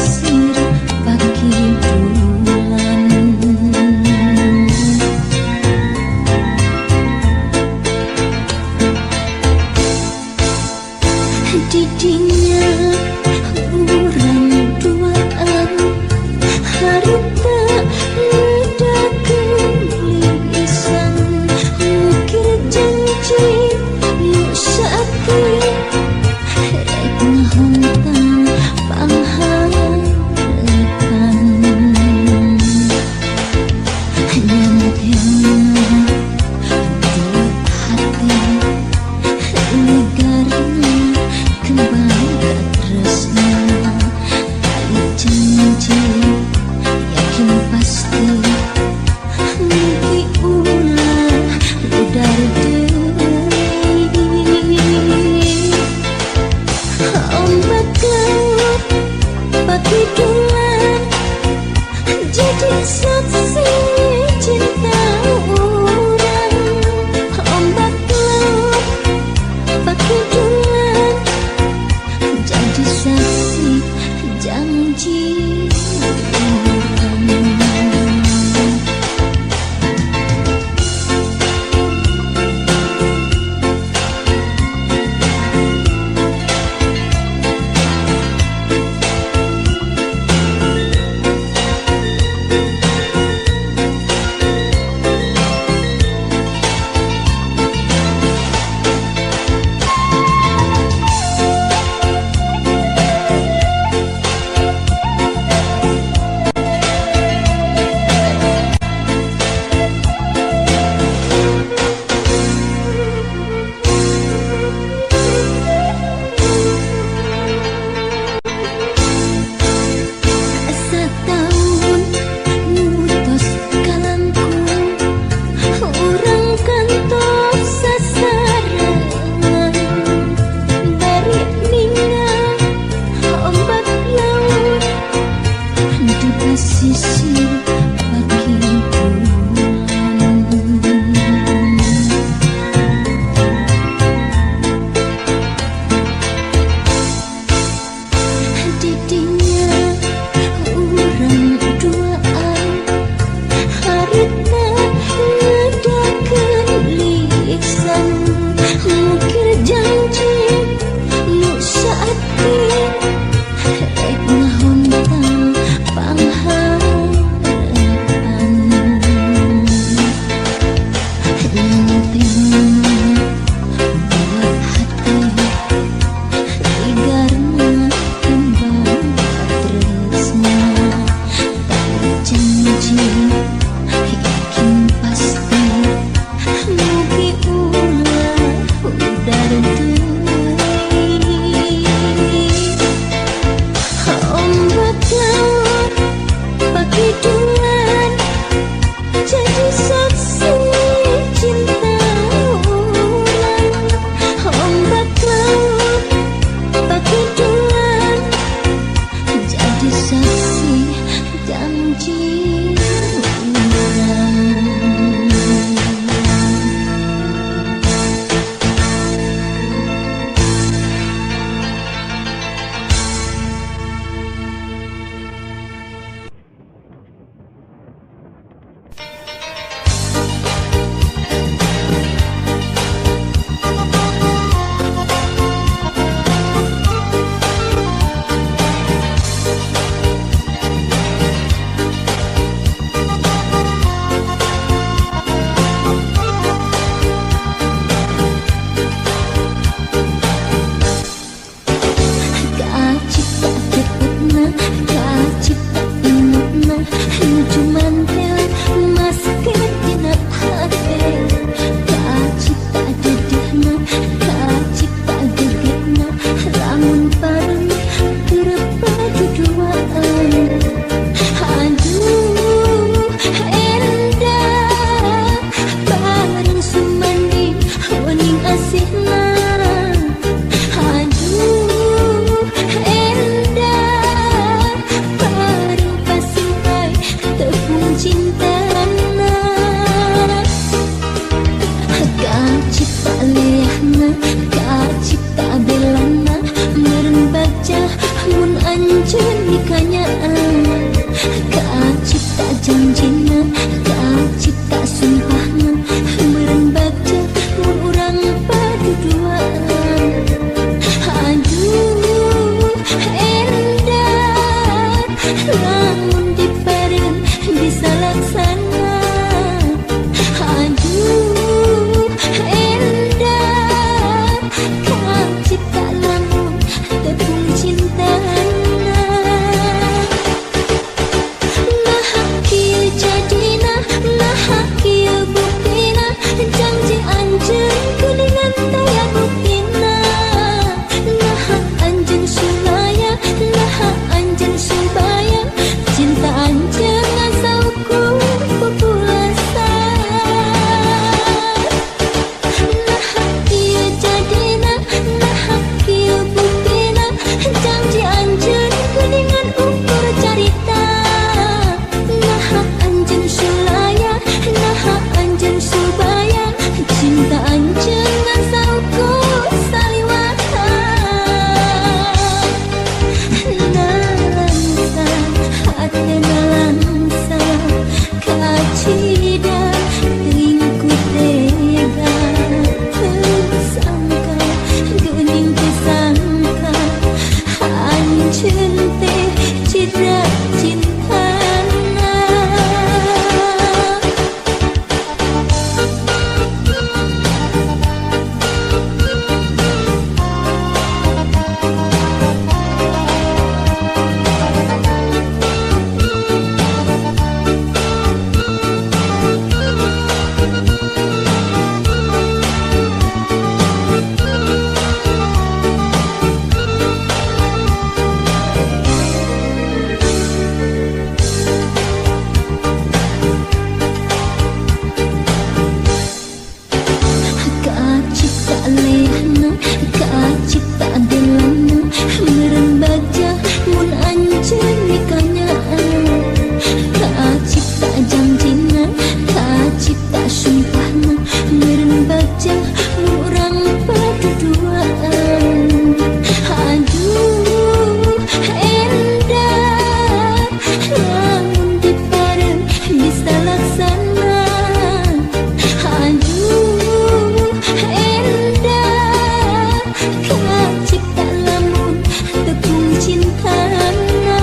Pasisir pakidulan. Didinya urang duaan harita ngedakeun lisan mukir janji nu saati rek ngahontang pangharepan nyantelna dua hati negarna kembang katresna tali janji yakin pasti mugi ulah ludar deui. Ombak laut pakidulan jadi saksi cinta urang. Ombak laut pakidulan jadi saksi janji urang. Sataun ngutos kalangkung urang kantos sasarengan bari ningal ombak laut di pesisir pakidulan. Didinya urang duaan harita ngedakeun lisan mukir janji nu saati rek ngahontang pangharepan nyantelna buat hati ligarna kembang katresna tali janji yakin pasti mugi ulah udar deui. Ombak laut pakidulan jadi saksi cinta urang. Ombak laut pakidulan jadi saksi janji urang. Kacipta keputna, kacipta imutna, nuju mantel masker dina hate. Kacipta dedehna, kacipta gegetna, lamun pareng keur paduduaan. Aduh endah bareng sumanding wening asihna. Aduh endah bareng pasimpai tepung cinta. Kacipta janjina, kacipta sumpahna, meureun bagja mun urang paduduaan. Aduh endah lamun dipareng bisa laksana. Aduh endah kacipta lamun tepung cintana. Nah kieu jadina, nah kieu buktina, janji anjeun kuningan taya buktina. Nah anjeun sulaya, nah anjeun subaya, cinta anjeun ngasaukur pupulasan. Nah kieu jadina, nah kieu buktina, janji anjeun kuningan ukur carita. Nah anjeun sulaya, nah anjeun subaya, cinta anjeun ngasaukur saliwatan. Nalangsa hate nalangsa, kacida teuing ku tega. Teu sangka geuning teu sangka, anjeun teh cidra cintana. Kacipta leahna, kacipta delana, meureun bagja mun anjeun mikanyaan. Kacipta janjina, kacipta sumpahna, meureun bagja mun urang paduduaan. Aduh endah lamun dipareng bisa laksana. Aduh endah kacipta lamun tepung cintana.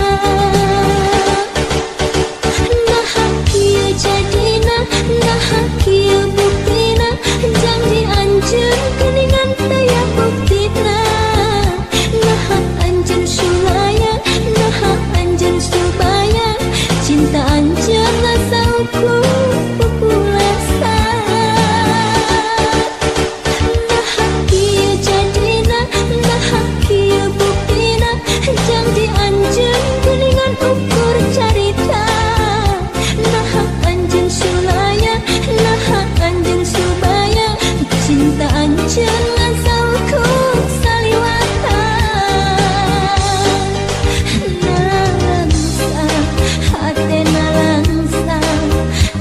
Nah kieu jadina, nah kieu buktina, janji anjeun kuningan taya buktina. Nah anjeun sulaya, nah anjeun subaya, cinta anjeun ngasaukur pupulasan. Nah kieu jadina, nah kieu buktina, janji anjeun kuningan ukur carita. Nah anjeun sulaya, nah anjeun subaya, cinta anjeun ngasaukur saliwatan. Nalangsa hate nalangsa,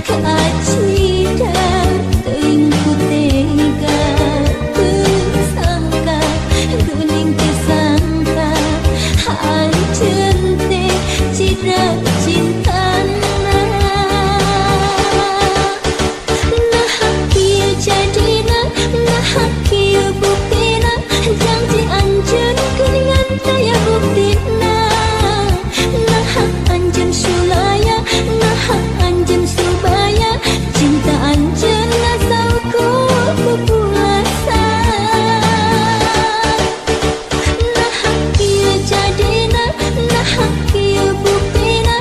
kacida teuing ku tega. Teu sangka geuning teu sangka, anjeun teh cidra cintana. Nah kieu jadina, nah kieu buktina, janji anjeun kuningan taya buktina. Nah anjeun sulaya, nah anjeun subaya, cinta anjeun ngasaukur pupulasan. Nah kieu jadina, nah kieu buktina,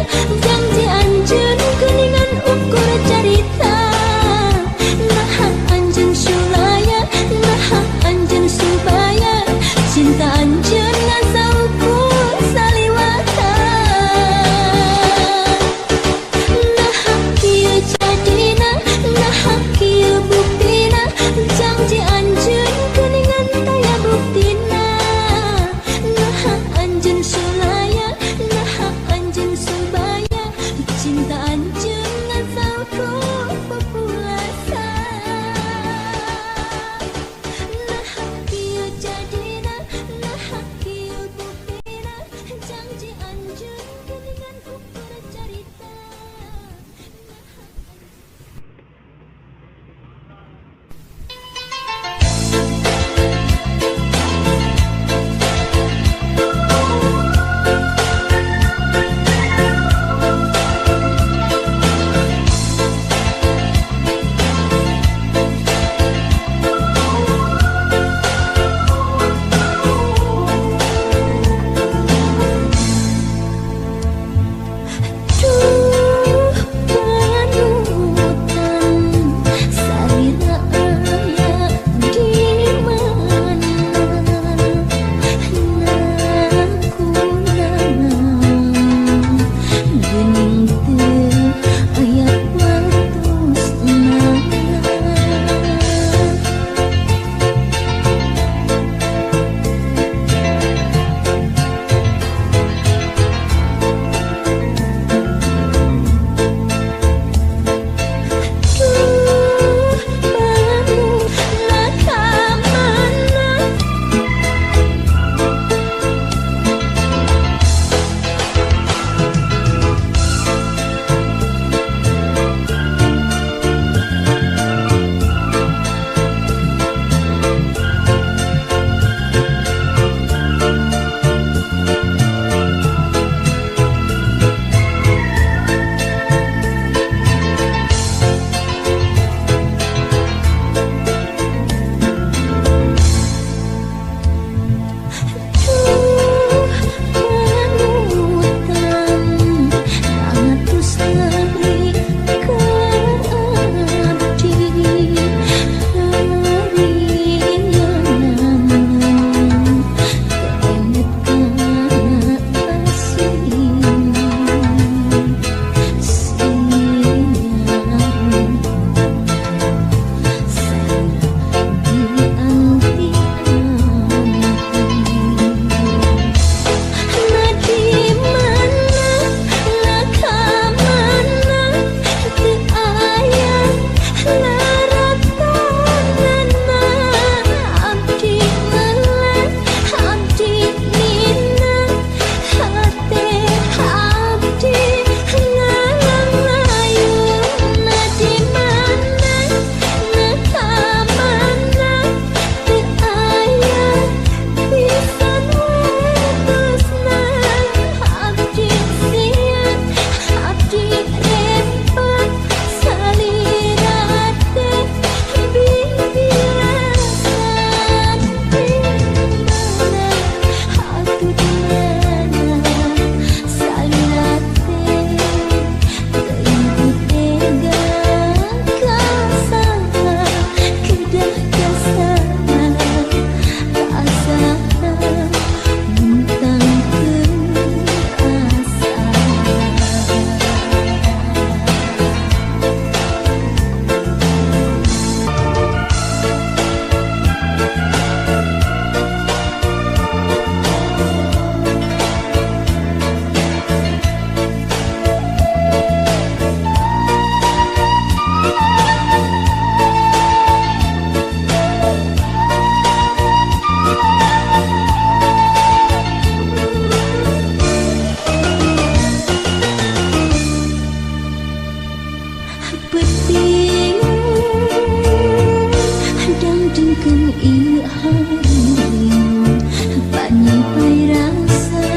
ieu hareung panyipai rasa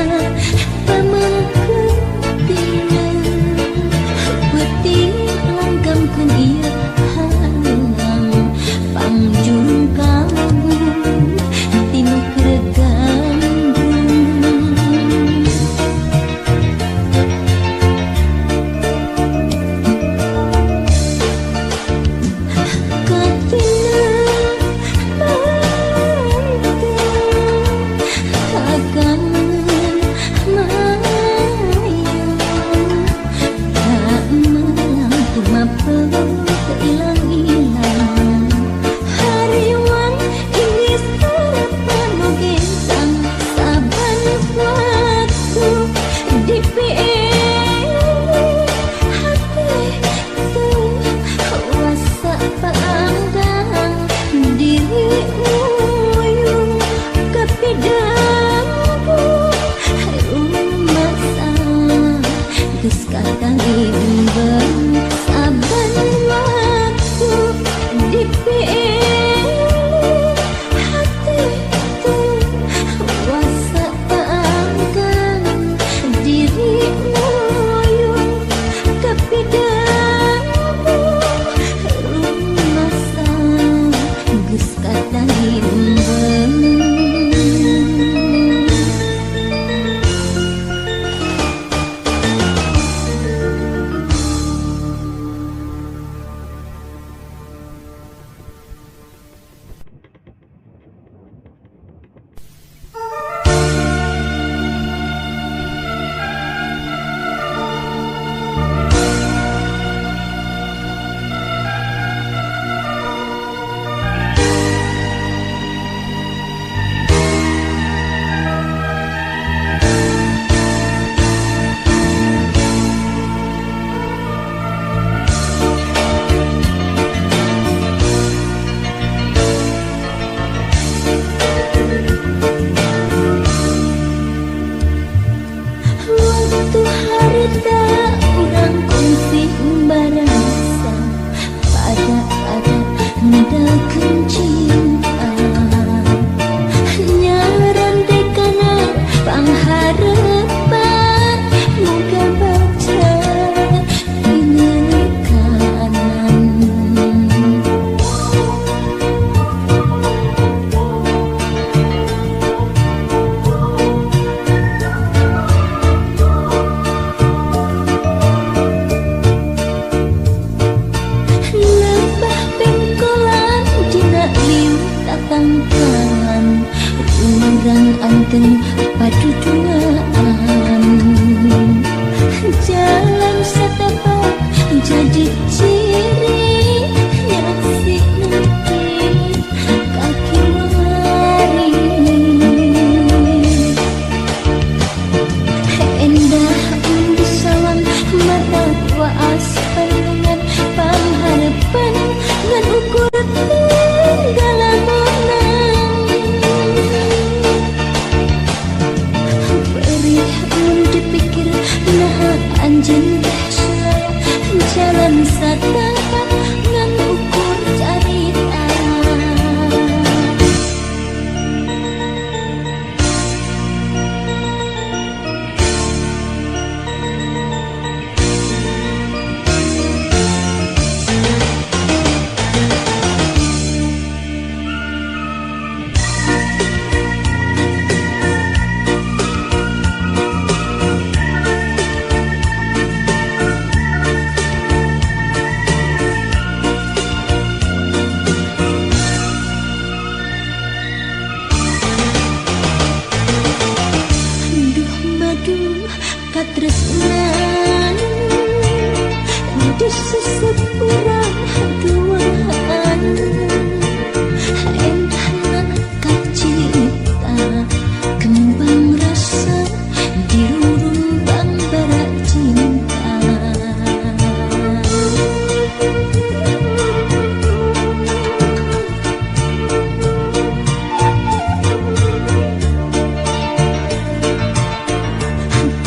pamangketina peuting langgamkeun ieu hareung pangjung kalbu tinu keur gandrung.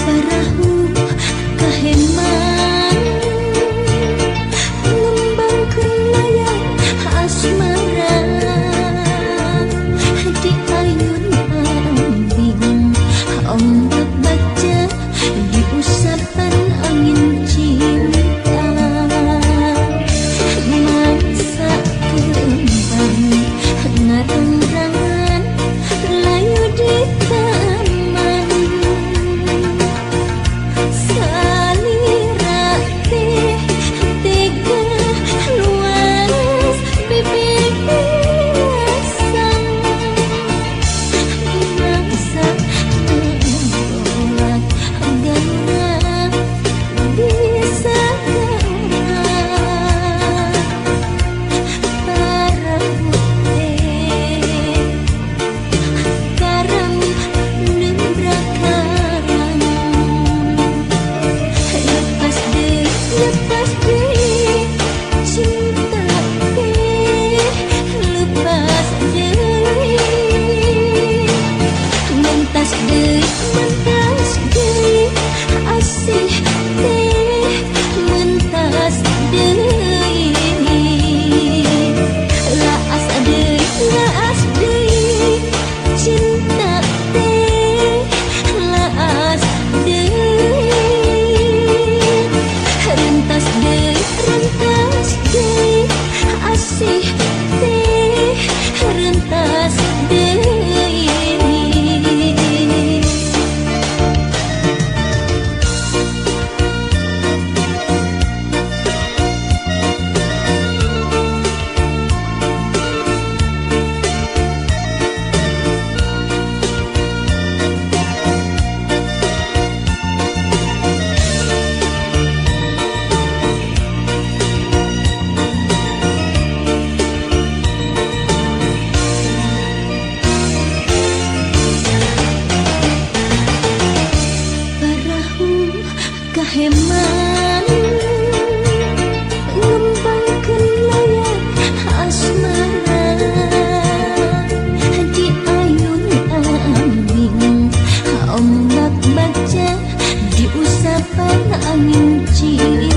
Parahu kaheman. Heman ngembangkeun layar asmara di ayun ambing ombak baca di usapan angin cinta.